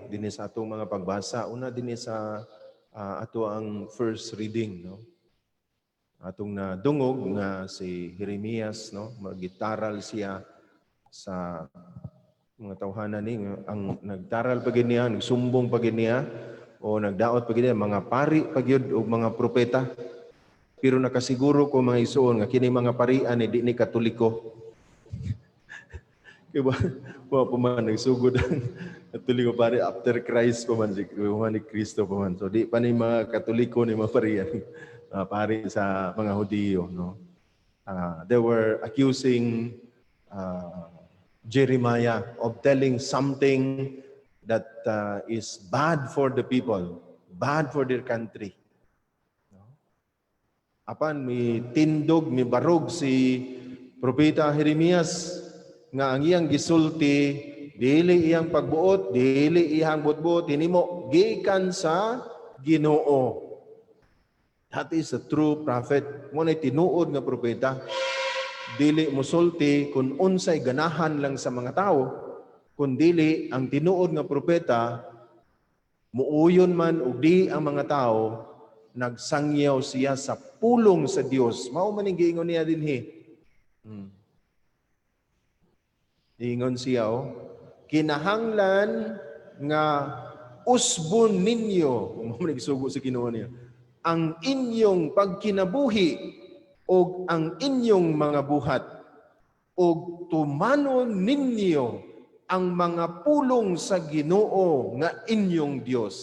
dinhi sa atong mga pagbasa. Una dinhi sa ato ang first reading, no. Atong nadungog nga si Jeremias, no, magitaral siya sa mga tawhana ni, ang nagtaral pa gyud niya, nagsumbong pa gyud niya o nagdaot pa gyud niya mga pari pa gyud og mga propeta. Pero nakasiguro ko, mga igsuon, nga kini mga parian ni di ni Katoliko. Kaya ba, wa pa man nagsugod ang Katoliko pare, after Christ pa man si man ni Kristo pa man. So di pa ni mga Katoliko ni mga parian, mga pari sa mga Hudiyo, no. They were accusing Jeremiah of telling something that is bad for the people, bad for their country. No? Apan mi tindog, mi barog si Propeta Jeremias nga ang iyang gisulti dili iyang pagbuot, dili iyang butbut, hinimo gikan sa Ginoo. That is a true prophet. Mao na tinuod nga propeta. Dili musulti kung unsay ganahan lang sa mga tao, kun dili ang tinuod nga propeta, muuyon man og di ang mga tao, nagsangyaw siya sa pulong sa Dios. Mao man ning giingon niya dinhi. Ingon siya, oh, kinahanglan nga usbon ninyo, kung mao man gisugo sa Ginoo niya, ang inyong pagkinabuhi og ang inyong mga buhat og tumanon ninyo ang mga pulong sa Ginoo nga inyong Dios.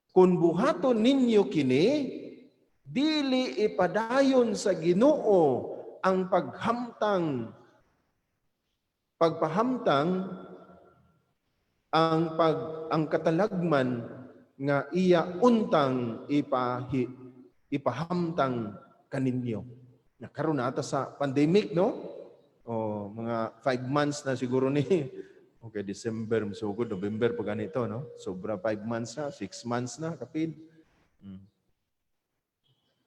Kung buhaton ninyo kini, dili ipadayon sa Ginoo ang pagpahamtang ang katalagman nga iya untang ipahamtang kaninyo. Na karon na ata sa pandemic, no? O mga 5 months na siguro ni. Okay, December, sugod, November pa ganito, no? Sobra 5 months na, 6 months na, kapid.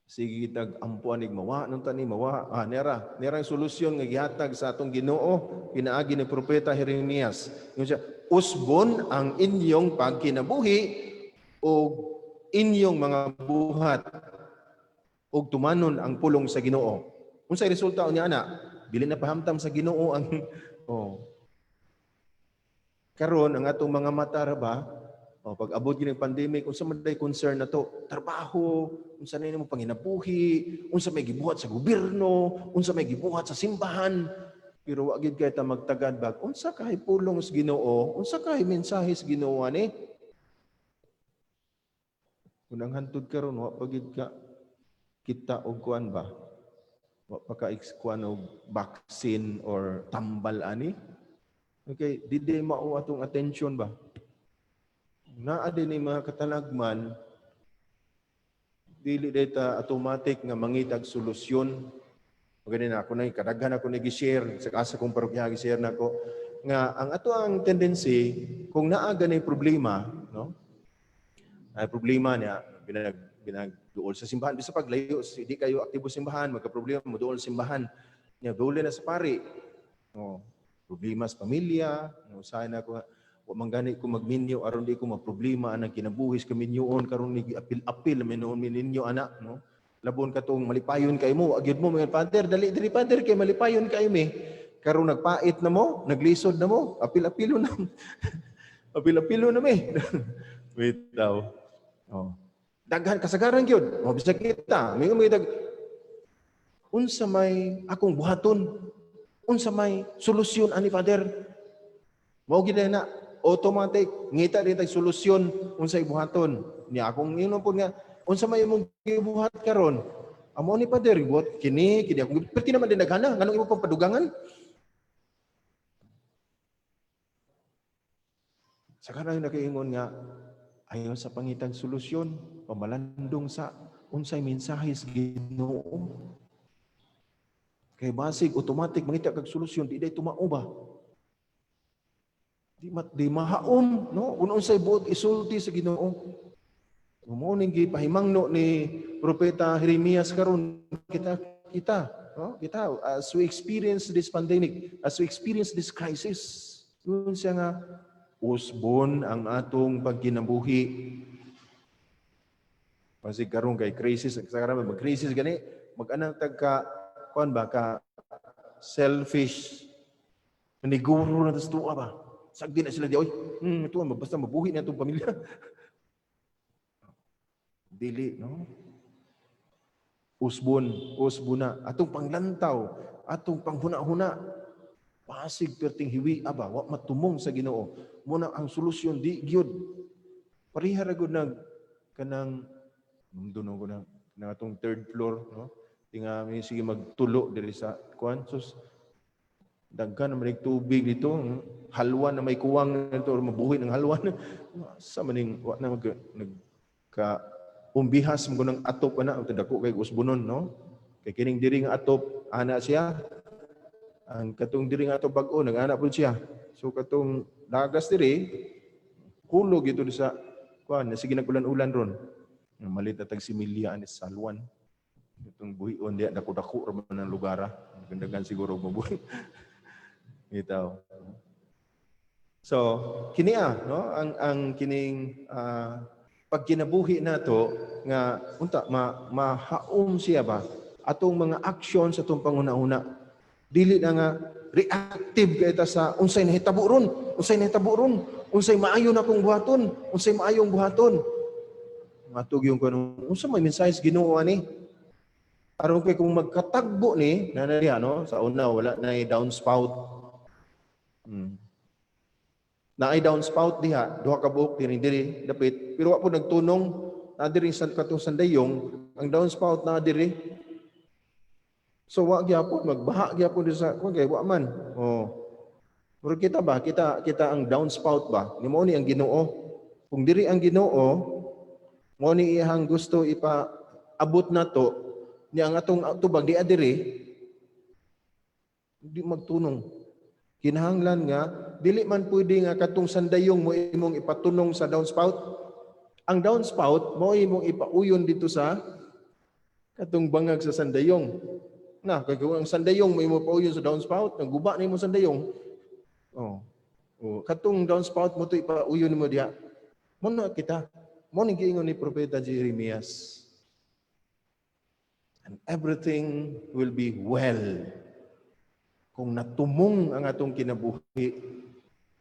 Sige kitag ampuan ig mawa nung tani mawa. Ah, nera ang solusyon nga gihatag sa atong Ginoo pinaagi ni propeta Jeremias. Ingon siya, usbon ang inyong pagkinabuhi ug inyong mga buhat ug tumanon ang pulong sa Ginoo. Unsay resulta unya ana? Dili na pahamtang sa Ginoo ang, oh. Karon ang atong mga mata ra ba? Oh, pag abot gyud ng pandemic, unsa man day concern na to? Trabaho, unsa na nimo panginabuhi, unsa may gibuhat sa gobyerno, unsa may gibuhat sa simbahan. Pero wa gyud kay ta magtagad bag unsa kay pulong sa Ginoo, unsa kay mensahe sa Ginoo ani? Kung ang hantod karon wa pa gyud ka kita og kuan ba? Wa pa ka kuan og vaccine or tambal ani? Okay, di di mao atong attention ba? Naa din ni mga katalagman, dili data automatic nga mangitag solusyon. Magani na ako na kadaghan ako nag-share sa asa kong parokya, gi-share nako nga ang ato ang tendency kung naa gani problema, no, ay problema niya binag duol sa simbahan, bisa paglayo di kayo aktibo sa simbahan, magka problema mo duol sa simbahan niya, duol na sa pari, oh, problema sa pamilya, no, usahay na ako nga wa man gani ko magminyo aron di ko maproblema anang kinabuhi sa kaminyoon karon ni apil-apil minuon mi ninyo ana, no. Labon katong malipayon kay mo, agyud mo mga father, dali diri father kay malipayon kay mi. Karon nagpait na mo, naglisod na mo, apil-apilo na. Apil-apilo na mi. Wait daw. Oh. Daghan kasagaran gyud. Oh, bisag kita, may mga dag unsa may akong buhaton? Unsa may solusyon ani, Father? Mao gid na automatic ngita din tag solusyon unsay buhaton. Ni akong ingnon pud nga unsa may imong gibuhat karon? Amo ni Father, buhat kini kini akong perti naman din daghana, nganong imo pang padugangan? Sa kanang nakaingon nga ayaw sa pangitag solusyon, pamalandong sa unsay mensahe sa Ginoo. Kay basig automatic mangita kag solusyon, di day tumao ba? Di mahaom, no? Kung unsay buot isulti sa Ginoo. Mao ning gipahimangno ni Propeta Jeremias karon kita, no? Kita as we experience this pandemic, as we experience this crisis, yun siya nga Usbon ang atong pagkinabuhi. Kasi karon kay crisis, sa karon mag-crisis gani, mag-anang tag ka kuan ba, ka selfish. Maniguro na tas tuwa ba. Sagdi na sila di, oy, ito, basta mabuhi na itong pamilya. Dili, no? Usbon, usbon na. Atong panglantaw, atong panghuna-huna. Pasig perting hiwi aba, wa matumong sa Ginoo. Muna ang solusyon di gyud. Pareha ra gud nag kanang dunong ko na atong third floor, no? Tinga mi sige magtulo diri sa kuan, sus, daghan na may tubig dito, halwan na may kuwang nito or mabuhi ng halwan sa maning wa na mag nagka umbihas mo ng atop ana, dako kay usbonon, no? Kay kining diri nga atop, ana siya, ang katong diri nga atop bag-o nag-ana pud siya, so katong lagas diri hulog ito sa kuan, sige nag-ulan-ulan ron, malit na tag similya ani sa halwan. Itong buhion diya, dako-dako ra man ang lugar ah. Gandagan siguro mabuhi. Itaw. So, kini ah, no? Ang kining pagkinabuhi nato nga unta ma mahaom siya ba atong mga aksyon sa atong panguna-una. Dili na nga reactive kay ta sa unsay nahitabo ron, unsay nahitabo ron, unsay maayo na kong buhaton, unsay maayong buhaton. Matug yung kuno, unsa may mensahe sa Ginoo ani? Aron kay kung magkatagbo ni, na diha, no, sa una wala na downspout. Naay downspout diha, duha ka buok diri diri dapit, pero wa po nagtunong na diri sa katong sandayong, ang downspout na diri. So wa gyapon magbaha gyapon diri sa kung kay wa man. Oh. Pero kita ba, kita kita ang downspout ba? Ni mo ni ang Ginoo. Kung diri ang Ginoo, mo ni iyang gusto ipa abot nato ni ang atong tubag di adiri di magtunong. Kinahanglan nga dili man pwede nga katong sandayong mo imong ipatunong sa downspout. Ang downspout mo imong ipauyon dito sa katong bangag sa sandayong. Na kay kung ang sandayong mo imo pauyon sa downspout, naguba na imo sandayong. Oh. Oh, katong downspout mo to ipauyon nimo diha. Mo na kita. Mo ning giingon ni Propeta Jeremias. And everything will be well kung natumong ang atong kinabuhi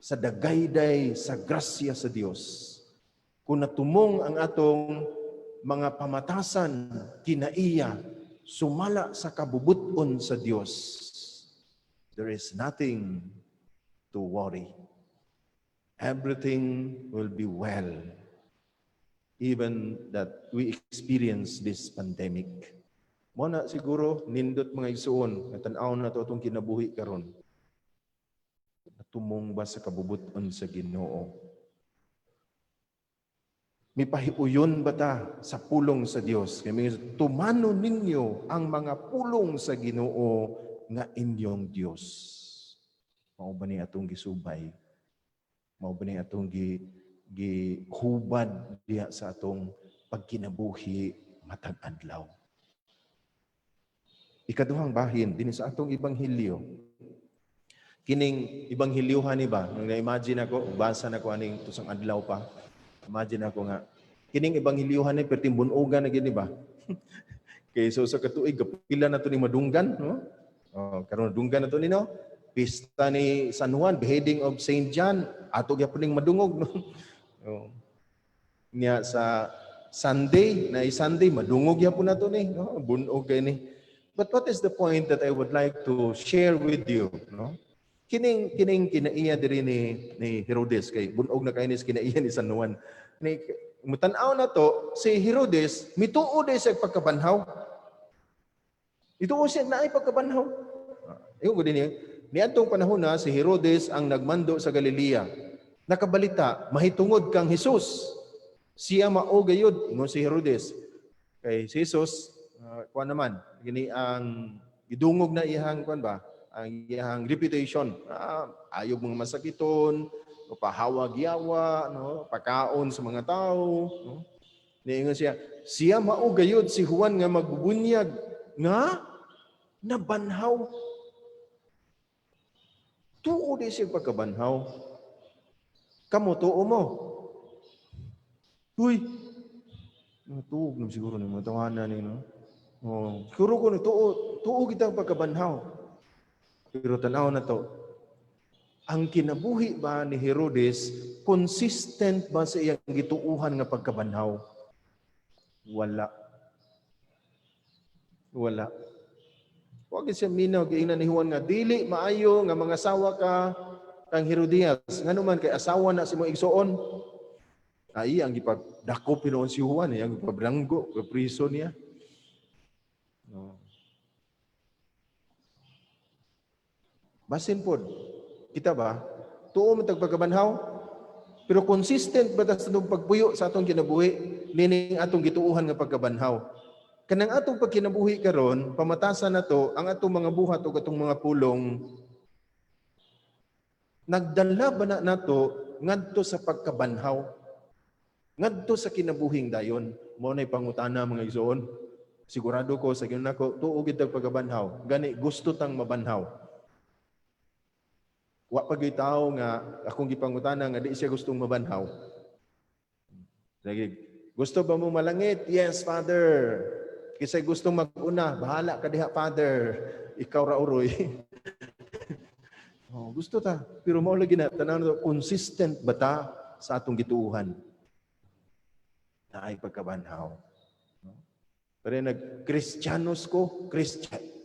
sa dagayday sa grasya sa Dios. Kung natumong ang atong mga pamatasan kinaiya sumala sa kabubuton sa Dios, there is nothing to worry. Everything will be well, even that we experience this pandemic. Mo na siguro nindot, mga igsuon, nga tan-awon nato atong kinabuhi karon. Natumong ba sa kabubuton sa Ginoo? Mipahiuyon ba ta sa pulong sa Dios? Kay mga tumanon ninyo ang mga pulong sa Ginoo nga inyong Dios. Mao ba ni atong gisubay? Mao ba ni atong gihubad diha sa atong pagkinabuhi matag adlaw? Ikaduhang bahin din sa atong ebanghelyo. Kining ebanghelyohan ni ba, nang na-imagine ako, basa na ko aning tusang adlaw pa. Imagine ako nga kining ebanghelyohan ni perting bunugan na gini ba? Kay so sa katuig kapila na to ni madunggan, no? Oh, karon dunggan na to ni, no? Pista ni San Juan, beheading of Saint John, ato gyapon ning madungog, no? Oh. Nya sa Sunday, na Sunday madungog gyapon nato ni, no? Bunog kay ni. But what is the point that I would like to share with you, no? Kining kinaiya diri ni Herodes, kay bunog na kay ni sa kinaiya ni San Juan. Ni mutan-aw na to si Herodes, mituo day siya pagkabanhaw. Ituo siya naay pagkabanhaw. Ingon ko din niya, niadtong panahon na si Herodes ang nagmando sa Galilea. Nakabalita mahitungod kang Jesus. Siya mao gayud, ingon si Herodes. Kay si Jesus, kuan naman, gini ang gidungog na iyang kuan ba, ang iyang reputation. Ayog mga masakiton, pahawag yawa, no, pakaon sa mga tao, no. Niingon siya, siya mao gayud si Juan nga magbubunyag nga nabanhaw. Tuo di siya pagkabanhaw. Kamo, tuo mo. Uy, mga tuog na siguro ni mga tawanan ni, no? Oh, siguro ko ni tuo, tuo kita ang pagkabanhaw. Pero tanaw na to, ang kinabuhi ba ni Herodes consistent ba sa iyang gituuhan nga pagkabanhaw? Wala. Wala. Wa gyud siya minaw giingnan ni Juan nga dili maayo nga mangasawa ka kang Herodias. Ngano man, kay asawa na sa imong igsuon. Ay, ang gipagdakop hinuon si Juan, eh, ang gipabranggo, priso niya. No. Basin pod, kita ba? Tuo man tag pagkabanhaw, pero consistent ba ta sa atong pagpuyo sa atong kinabuhi nining atong gituohan nga pagkabanhaw? Kanang atong pagkinabuhi karon, pamatasan nato ang atong mga buhat ug atong mga pulong, nagdala ba na nato ngadto sa pagkabanhaw? Ngadto sa kinabuhing dayon? Mao nay pangutana, mga igsoon. Sigurado ko sa Ginoo nako, tuo gid tag pagkabanhaw. Gani gusto tang mabanhaw. Wa pa gyud tawo nga akong gipangutana nga di siya gustong mabanhaw. Sige, gusto ba mo malangit? "Yes, Father." Kisay gustong mag-una? "Bahala ka diha, Father. Ikaw ra uroy." Oh, gusto ta. Pero mao lagi na tanaw na, consistent ba ta sa atong gituuhan? Naay pagkabanhaw. No? Pero nag-Kristiyanos ko,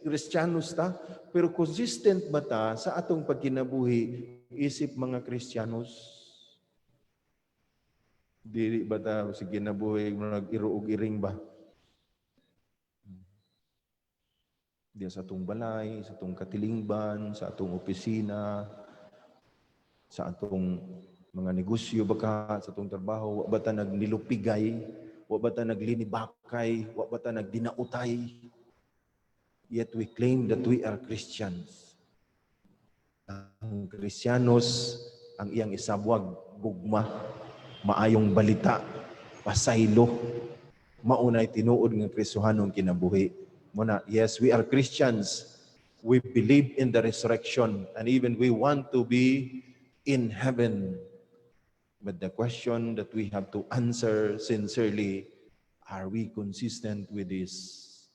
Kristiyanos ta, pero consistent ba ta sa atong pagkinabuhi isip mga Kristiyanos? Dili ba ta sa kinabuhi nag-iro og iring ba? Diya sa atong balay, sa atong katilingban, sa atong opisina, sa atong mga negosyo baka, sa atong trabaho, wa ba ta nagnilupigay, wa ba ta naglinibakay, wa ba ta nagdinautay? Yet we claim that we are Christians. Ang Kristiyanos, ang iyang isabwag, gugma, maayong balita, pasaylo, maunay tinuod nga Kristohanong kinabuhi. Muna, yes, we are Christians. We believe in the resurrection and even we want to be in heaven. But the question that we have to answer sincerely, are we consistent with this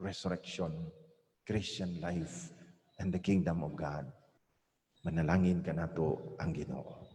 resurrection, Christian life, and the kingdom of God? Manalangin kanato ang Ginoo.